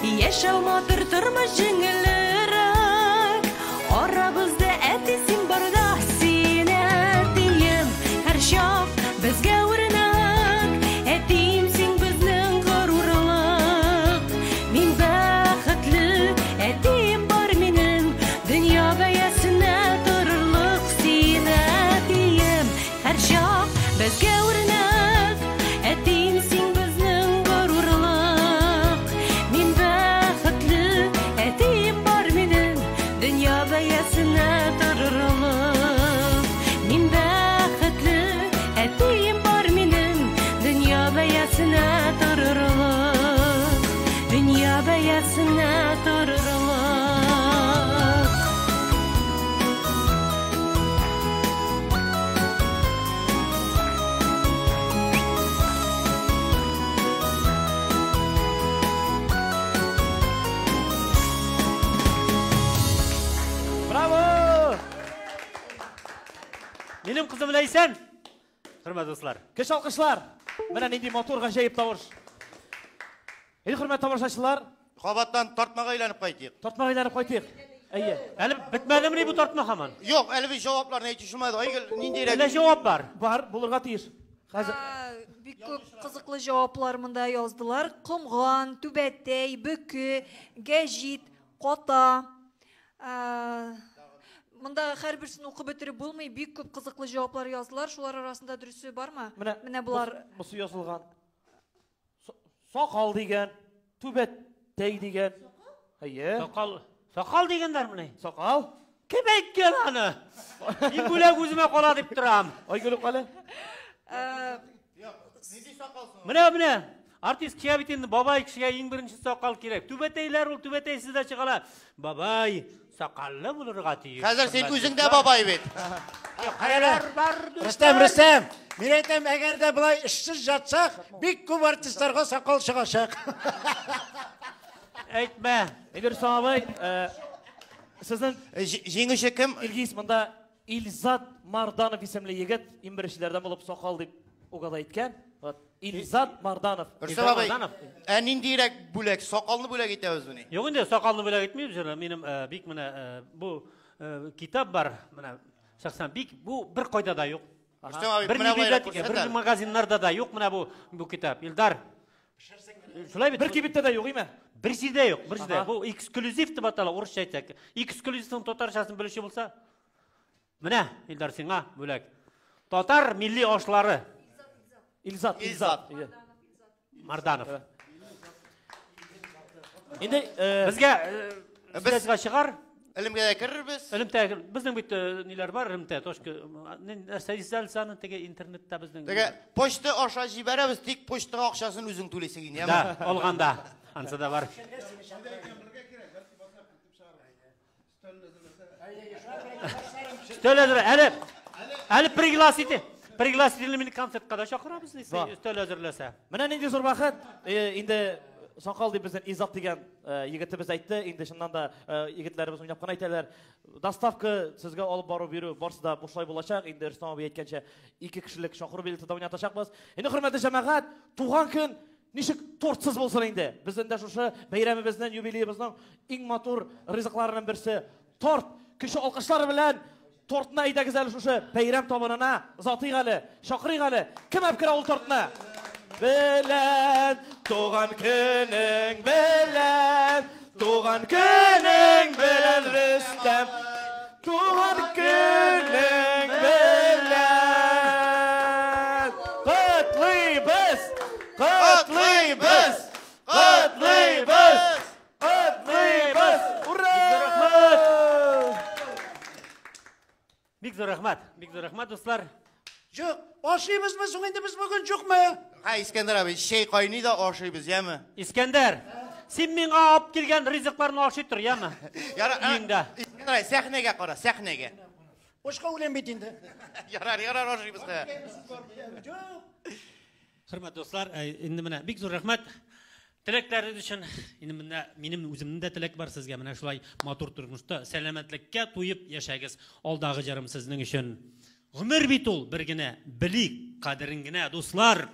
Яшәү матур, тормыш җиңелрәк, арабызда әти син барда. Син, әтием, һәрчак безгә үрнәк, әтием син безнең горурлык. Мин бәхетле, әтием бар минем, дөнья бәясенә торырлык. Син, әтием, һәрчак безгә үрнәк, әтием син безнең горурлык. Мин бәхетле, әтием бар белән исән. Хөрмәтле дуслар. Көч алкышлар. Менә нинди матур гаҗәеп тавыш. Инде хөрмәтле тамашачылар, Кабаттан тартмага әйләнеп кайтыйк. Тартмага әйләнеп кайтыйк. Әйе. Әле бетмәдемени бу тартма һаман? Юк, әле без җавапларны әйтешмәдек. Айгөл, ниндирәк? Әллә җавап бар? Бар, булырга тиеш. Хәзер Бик күп кызыклы җаваплар монда яздылар. Комган, түбәтәй, бөке, гәҗит, ката. Монда һәрберсен укып бетереп булмый, бик күп кызыклы җаваплар яздылар. Шулар арасында дөресе бармы? Менә болар. Бусы язылган. Сакал дигән, түбәтәй дигән. Әйе. Сакал, сакал дигәннәр менә. Сакал. Кем әйткән аны? Мин бүләк үземә кала дип торам. Айгөл әле. Менә, менә. Артист кешегә бит инде бабай кешегә иң беренче сакал кирәк. Түбәтәйләр ул түбәтәйсез дә чыгала. Бабай сакаллы булырга тиеш. Хәзер син үзең дә бабай бит. Рөстәм, Рөстәм, мин әйтәм, әгәр дә болай эшсез жатсак, бик күп артистларга сакал чыгачак. Әйтмә. Инде Рөстәм абый, сезнең җиңүче кем? Илгиз, монда Илзат Марданов исемле егет иң беренчеләрдән булып сакал дип угада әйткән. Вот Илзат Марданов. Рөстәм абый, ә ниндирәк бүләк? Сакалны бүләк итәбезмени? Юк инде, сакалны бүләк итмибез. Минем бик менә бу китап бар. Менә шәхсән бик бу бер кайда да юк. Рөстәм абый, бер менә болайрак библиотека, күрсәт бер әле. магазиннарда да юк менә бу китап. Илдар. Шулай бит. Бер кибеттә дә юк, име? Бер җирдә юк, бер җирдә. Ага. Бу эксклюзив дип атала, урысча әйтсәк. Эксклюзивның татарчасын белүче булса, менә, Илдар, сиңа бүләк. Татар милли ашлары. Илзат, Илзат. Марданов. Инде безгә безгә чыгар. Элемгә дә керербез. Элемтә безнең бит ниләр бар, элемтә точка. Нәрсә дисәлсә аны теге интернетта безнең. Теге почта аша җибәрәбез, тик почтага акчасын үзең түлисең инде, Да, алганда. Ансы да бар. Өстәл әзер. Әле әле пригласите. Пригласительный мине концертка да чакырабыз, Бар. өстәл әзерләсә. Менә нинди зур бәхет. Инде сакал дип безнең Илзат дигән егетебез әйтте. Инде чыннан да егетләребез уйнап кына әйтәләр. Доставка сезгә алып бару бирү барсы да бушлай булачак. Инде Рөстәм абый әйткәнчә, 2 кешелек чакыру билеты да уйнатачакбыз. Инде хөрмәтле җәмәгать, туган көн ничек тортсыз булсын инде. Безнең дә шушы бәйрәмебезнең, юбилеебызның иң матур ризыкларының берсе торт. Кеше алкышлары белән тортны әйдәгез әле шушы бәйрәм табынына озатыйк әле, чакырыйк әле. Кем алып керә ул тортны? Белән туган көнең белән, туган көнең белән, Рөстәм, туган көнең белән. Котлыйбыз, котлыйбыз, котлыйбыз, котлыйбыз. Ура! Бик зур рәхмәт, бик зур рәхмәт, дуслар. Юк, ашыйбызмы соң инде без бүген, юкмы? Ха, Искәндәр абый, чәй кайный да ашыйбыз, яме? Искәндәр, син миңа алып килгән ризыкларны ашый тор, яме? Ярар, Өеңдә. Искәндәр абый, сәхнәгә кара, сәхнәгә. Башка үләм бит инде. Ярар, ярар, ашыйбыз. Хөрмәтле дуслар, инде менә бик зур рәхмәт теләкләрегез өчен. Инде менә минем үземнең дә теләк бар сезгә. Менә шулай матур тормышта сәламәтлеккә туеп яшәгез. Алдагы җырым сезнең өчен. Гомер бит ул бер генә, белик кадерен генә, дуслар.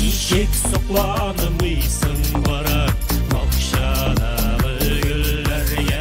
Ничек сокланмыйсың барып бакчадагы гөлләргә?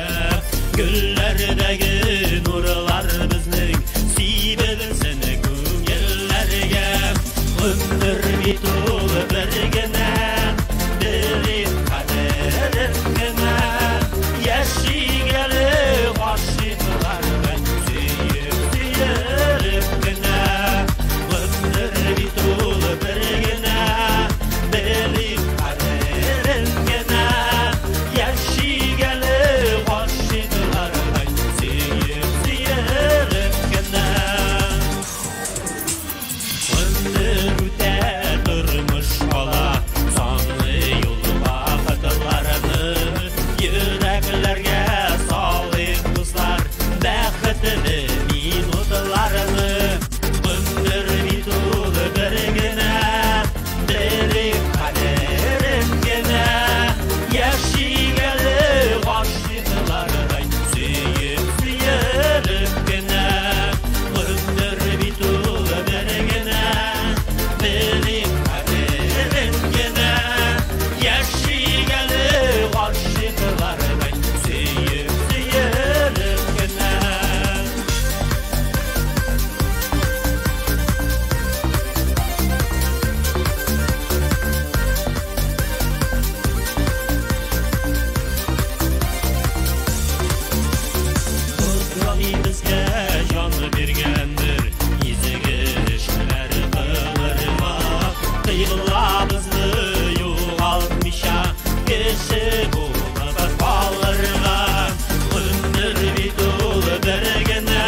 Кеше булып калырга. Гомер бит ул бер генә,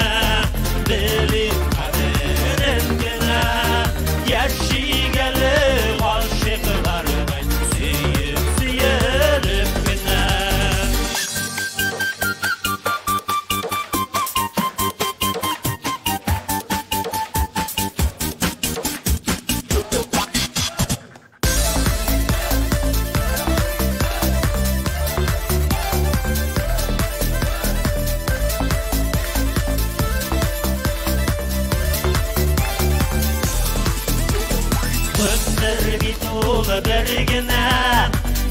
белик кадерен генә. Яшик әле гашыйклардай, сөеп сөелеп кенә. Гомер бит ул бер генә,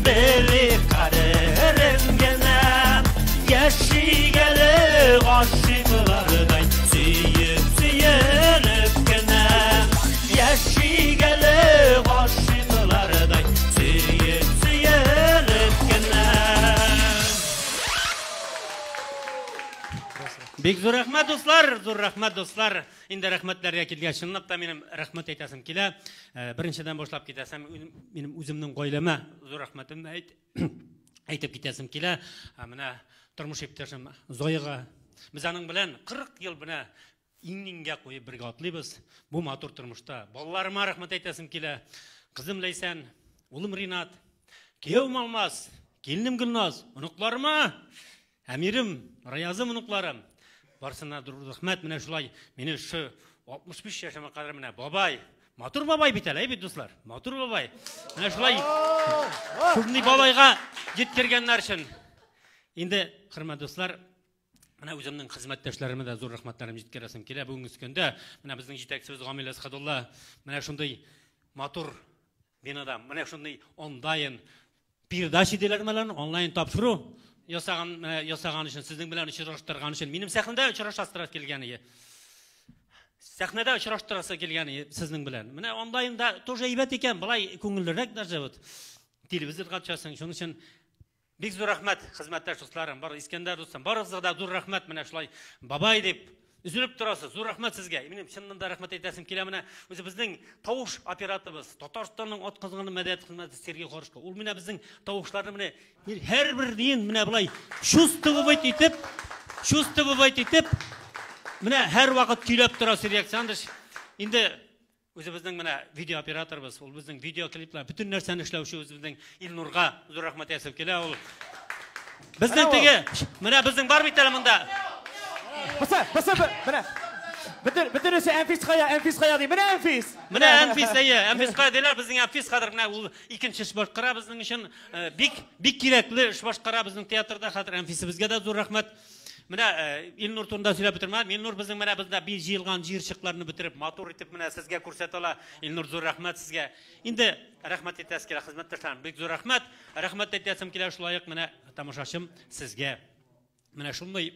белик кадерен генә. Яшик әле гашыйклардай, сөеп сөелеп кенә. Яшик әле гашыйклардай, сөеп сөелеп кенә. Бик зур рәхмәт, дуслар, зур рәхмәт, дуслар. Инде рәхмәтләргә килгәч, чынлап та минем рәхмәт әйтәсем килә. Беренчедән башлап китәсем, минем үземнең гаиләмә зур рәхмәтемне әйтеп китәсем килә. Менә тормыш иптәшем Зояга. Без аның белән 40 ел менә иң-иңгә куеп бергә атлыйбыз бу матур тормышта. Балаларыма рәхмәт әйтәсем килә. Кызым Ләйсән, улым Ринат, кияүем Алмаз, киленем Гөлназ, оныкларыма Әмирем, Раязым оныкларым. Барысына рәхмәт, менә шулай мине шу 65 яшемә кадәр менә бабай, матур бабай бит әле, әй бит, дуслар, матур бабай. Менә шулай шундый бабайга җиткергәннәр өчен. Инде, хөрмәтле дуслар, менә үземнең хезмәттәшләремә дә зур рәхмәтләремне җиткерәсем килә. Бүгенге көндә менә безнең җитәкчебез Гамил Әсхәдулла менә шундый матур бинада, менә шундый онлайн передача диләр мәлән, онлайн тапшыру ясаган, менә ясаган өчен, сезнең белән очраштырган өчен, минем сәхнәдә очраштырасы килгән иде. Сәхнәдә очраштырасы килгән иде сезнең белән. Менә онлайнда тоже әйбәт икән, былай күңеллерәк даже вот. Телевизорга төшәсең, шуның өчен бик зур рәхмәт, хезмәттәш дусларым, бар Искәндәр дустым, барыгызга да зур рәхмәт, менә шулай бабай дип өзелеп торасыз. Зур рәхмәт сезгә. Минем чыннан да рәхмәт әйтәсем килә. Менә үзебезнең тавыш операторыбыз, Татарстанның атказанган мәдәният хезмәте Сергей Хорошко. Ул менә безнең тавышларны менә һәрбер дин менә былай чувствовать итеп, чувствовать итеп, менә һәрвакыт көйләп тора Сергей Александрович. Инде үзебезнең менә видеооператорыбыз, ул безнең видеоклиплар, бөтен нәрсәне эшләүче үзебезнең Илнурга зур рәхмәт әйтәсем килә. Ул безнең теге, менә безнең бар бит әле монда. Баса, баса, менә. Бөтенесе Әнфис кая, Әнфис кая ди. Менә Әнфис. Менә Әнфис, әйе, Әнфис кая диләр, безнең Әнфис хәзер менә ул икенче эш башкара безнең өчен, бик, бик кирәкле эш башкара безнең театрда хәзер. Әнфисебезгә дә зур рәхмәт. Менә Илнур турында сөйләп бетермәдем. Илнур безнең менә бездә бик җыелган җыерчыкларны бетереп, матур итеп менә сезгә күрсәтә ала. Илнур, зур рәхмәт сезгә. Инде рәхмәт әйтәсе килә хезмәттәшләрем. Бик зур рәхмәт. Рәхмәт әйтәсем килә шулай ук менә тамашачым сезгә. Менә шундый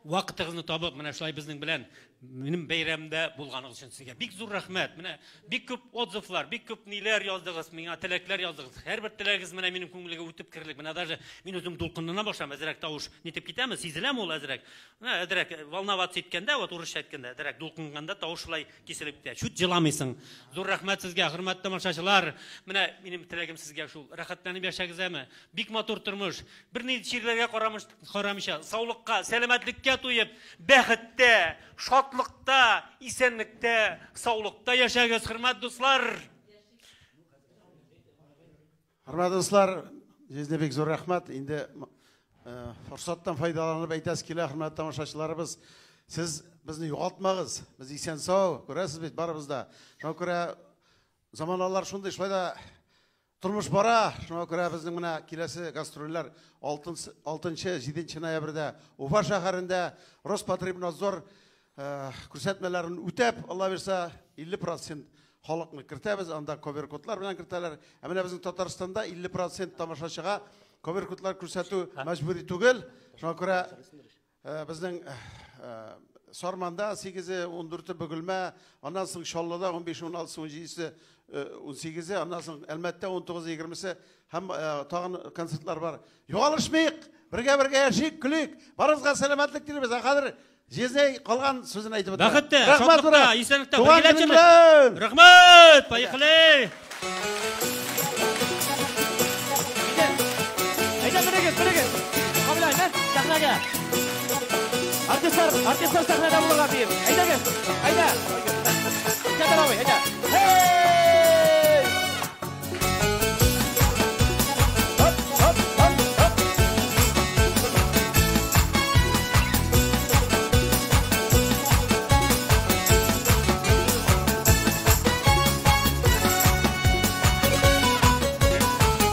вакытыгызны табып, менә шулай безнең белән минем бәйрәмдә булганыгыз өчен сезгә бик зур рәхмәт. Менә бик күп отзывлар, бик күп ниләр яздыгыз, миңа теләкләр яздыгыз. Һәрбер теләгегез менә минем күңелгә үтеп керерлек. Менә даже мин үзем дулкынлана башлам, әзрәк тавыш нитеп китәме, сизеләме ул әзрәк? Менә әзрәк волноваться иткәндә, вот урысча әйткәндә, әзрәк дулкынганда тавыш шулай киселеп китә. Чуть җыламыйсың. Зур рәхмәт сезгә, хөрмәтле тамашачылар. Менә минем теләгем сезгә шул, рәхәтләнеп яшәгез әме. Бик матур тормыш. Берни чирләргә карамыйча, саулыкка, сәламәтлеккә туеп, бәхеттә, шатлыкта, исәнлектә, саулыкта яшәгез, хөрмәтле дуслар. Хөрмәтле дуслар, сезгә бик зур рәхмәт. Инде форсаттан файдаланып әйтәсе килә, хөрмәтле тамашачыларыбыз, сез безне югалтмагыз. Без исән сау, күрәсез бит барыбыз да. Шуңа күрә заманалар шундый, шулай да тормыш бара. Шуңа күрә безнең менә киләсе гастрольләр 6-нчы, 7 ноябрьдә Уфа шәһәрендә Роспотребнадзор күрсәтмәләрен үтәп, Алла бирсә, 50% халыкны кертәбез, анда ковер-кодлар белән кертәләр. Ә менә безнең Татарстанда 50% тамашачыга ковер-кодлар күрсәтү мәҗбүри түгел. Шуңа күрә безнең Сарманда 8-е, 14-е Бөгелмә, аннан соң Чаллыда 15, 16, 17-се, 18-е, аннан соң Әлмәттә 19-ы, 20-се һәм тагын концертлар бар. Югалышмыйк, бергә-бергә яшик, көлик. Барыгызга сәламәтлек телибез. Ә хәзер Җизнәй калган сүзен әйтеп үтә. Бәхеттә, Рәхмәт, шатлыкта, ура! исәнлектә, Туган бергә көнең чыгып. белән! Рәхмәт, поехали! Сәхнәгә. Артистлар, артистлар сәхнәдә булырга тиеш. Әйдәгез, әйдә. Искәндәр абый, әйдә. Hey! Хоп, хоп, хоп, хоп.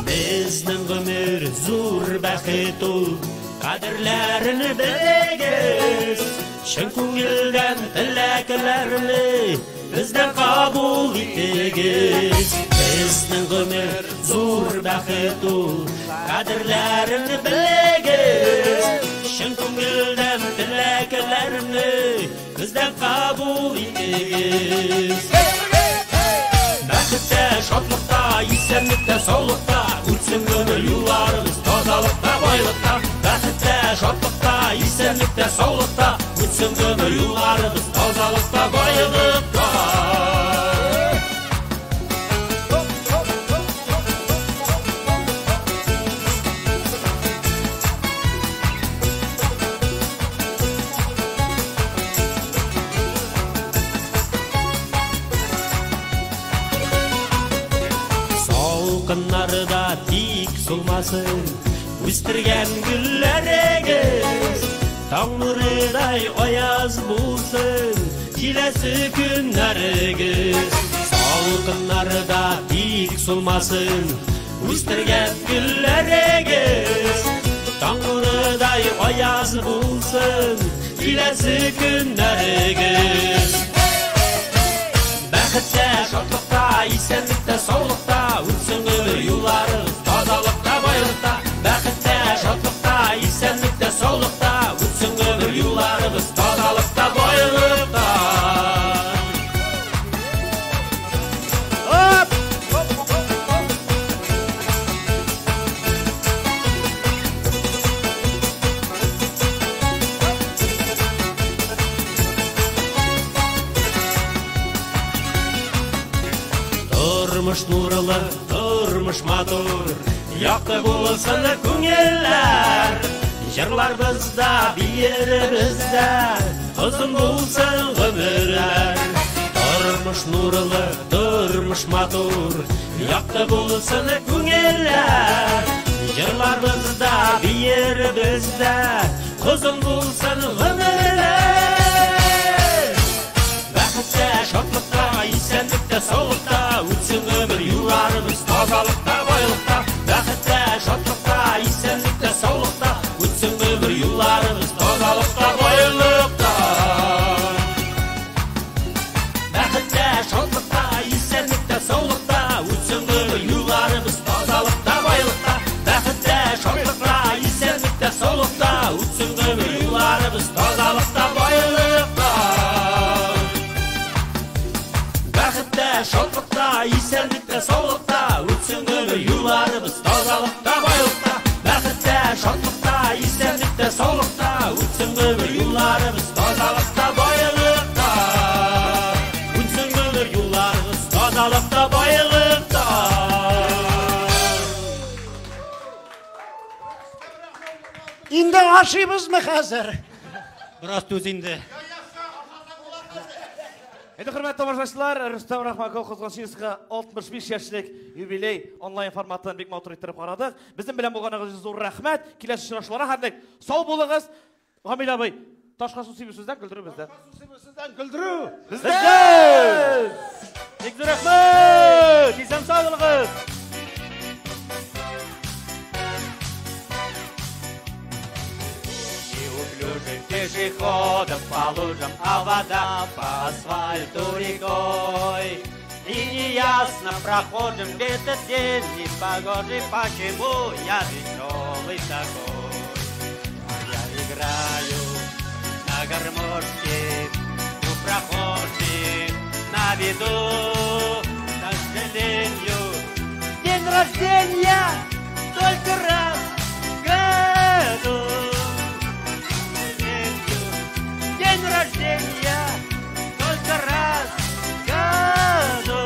Безнең гомер зур бәхет ул, кадерләрен белегез. Чын күңелдән теләкләрне бездән кабул итегез. Безнең гомер зур бәхет ул, кадерләрен белегез. Чын күңелдән теләкләрне бездән кабул итегез. Бәхеттә, шатлыкта, исәнлектә, саулыкта үтсен гомер юлларыбыз тазалыкта, байлыкта. Бәхеттә, шатлыкта, исәнлектә, саулыкта үтсен гомер юлларыбыз тазалыкта, байлыкта. Салкыннарда тик сулмасын үстергән гөлләрегез. Таң нурыдай аяз булсын киләсе көннәрегез. Салкыннарда тик сулмасын үстергән гөлләрегез. Таң нурыдай аяз булсын киләсе көннәрегез. Бәхеттә, шатлыкта, исәнлектә, саулыкта үтсен гомер юлларыгыз тазалыкта, байлыкта. Бәхеттә, шатлыкта, исәнлектә, саулыкта үтсен гомер юлларыгыз тазалыкта, байлыкта. Хоп! Тормыш нурлы, тормыш матур, якты булсын күңелләр. Җырларыбызда, биеребездә озын булсын гомерләр. Тормыш нурлы, тормыш матур, якты булсын күңелләр. Җырларыбызда, биеребездә озын булсын гомерләр. Бәхеттә, шатлыкта, исәнлектә, саулыкта үтсен гомер юлларыбыз тазалыкта, байлыкта. Бәхеттә, шатлыкта, исәнлектә, саулыкта үтсен гомер юлларыбыз тазалыкта, байлыкта. Бәхеттә, шатлыкта, исәнлектә, саулыкта үтсен гомер юлларыбыз тазалыкта, байлыкта. Бәхеттә, шатлыкта, исәнлектә, саулыкта үтсен гомер юлларыбыз тазалыкта, байлыкта. Бәхеттә, шатлыкта, исәнлектә, саулыкта үтсен гомер юлларыбыз тазалыкта, байлыкта. Бәхеттә, шатлыкта, исәнлектә, саулыкта үтсен гомер юлларыбыз тазалыкта, байлыкта. Үтсен гомер юлларыбыз тазалыкта, байлыкта. Инде ашыйбызмы хәзер? Бераз түз инде. Инде хөрмәтле тамашачылар, Рөстәм Рахманкол Козгынчинскийга 65 яшьлек юбилей онлайн форматын бик матур иттереп карадык. Безнең белән булганыгыз өчен зур рәхмәт. Киләсе очрашуларга хәтлек сау булыгыз. Гамил абый, ташка су сибү сездән, көлдерү бездән. Сездән, көлдерү бездән. Бик зур рәхмәт. Исән сау булыгыз. Неуклюжих пешеходов по лужам, а вода по асфальту рекой. И неясно прохожим в этот день непогожий, почему я веселый такой. Я играю на гармошке у прохожих на виду, к сожалению, день рождения только раз в году. День рождения только раз в году.